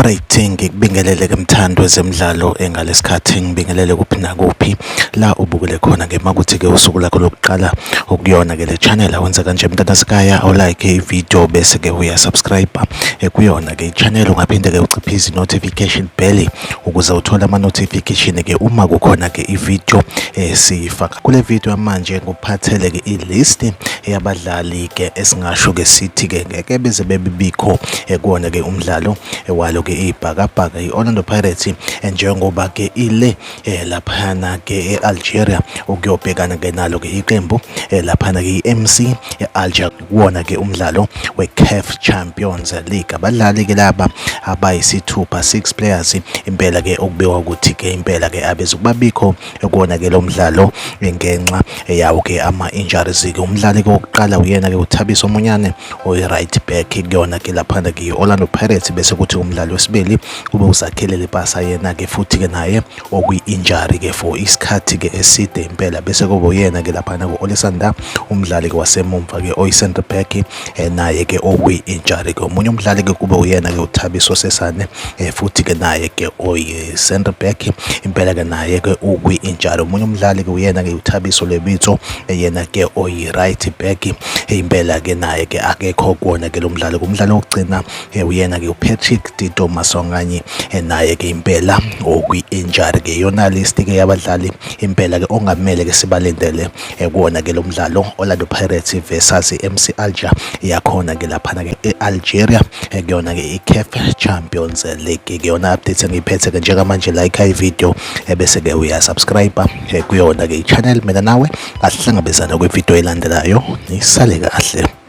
Alright, ngikubingelele ke mthandi wezemidlalo engalesikhathi ngibingelele kuphi nakuphi la ubukele khona ke makuthi ke usuku lakho lokuqala ukuyona ke le channel awenza kanje mntanasekhaya awulike i-video bese ke uyasubscribe kuyona ke i-channel. Ungaphinde ke uciphize i-notification bell ukuze uthole ama-notification ke uma kukhona ke i-video esiyifaka. Kule video manje nguphathele ke i-list yabadlali ke esingasho ke sithi ke ngeke beze bebibikho kuwona ke umdlalo walo ke ibhakabhaka i-Orlando Pirates, njengoba ke ile laphana ke e-Algeria ukuyobhekana ke nalo ke iqembu laphana ke i-MC e-Alger kuwona ke umdlalo we-CAF Champions League. Abadlali ke laba abayisithupha, six players impela ke, okubikwa ukuthi ke impela ke abezukubabikho kuwona ke lo mdlalo ngenxa yawo ke ama-injuries ke. Umdlali ke wokuqala uyena ke uThabiso Monyane, oyi-right back kuyona ke laphana ke i-Orlando Pirates, bese kuthi umdlali wesibili kube uZakhele Lepasa, yena ke futhi ke naye okwi-injury ke for isikhathi ke eside impela, bese kube uyena ke laphana ku-Olesanda, umdlali ke wasemumva ke oyi-center back, naye ke okwi-injury ke. Omunye umdlali ke kube uyena ke uThabiso Sesane, futhi ke naye ke oyi-center back impela ke, naye ke ukwi-injury. Omunye umdlali ke uyena ke uThabiso Lebitso, yena ke oyi-right back impela ke, naye ke akekho kuwona ke lo mdlalo. Kumdlalo wokugcina uyena ke uPatrick Tito Maswanganyi, naye ke impela okwi-injury ke. Iyona list ke yabadlali impela ke ongamele ke sibalindele kuwona ke lo mdlalo, Orlando Pirates versus MC Alger yakhona ke laphana ke e-Algeria kuyona ke i-CAF Champions League. Kuyona update engiyiphethe ke njengamanje. Like i-video bese ke uyasubscribe kuyona ke i-channel. Mina nawe asihlangabezana kwivideo elandelayo, nisale kahle.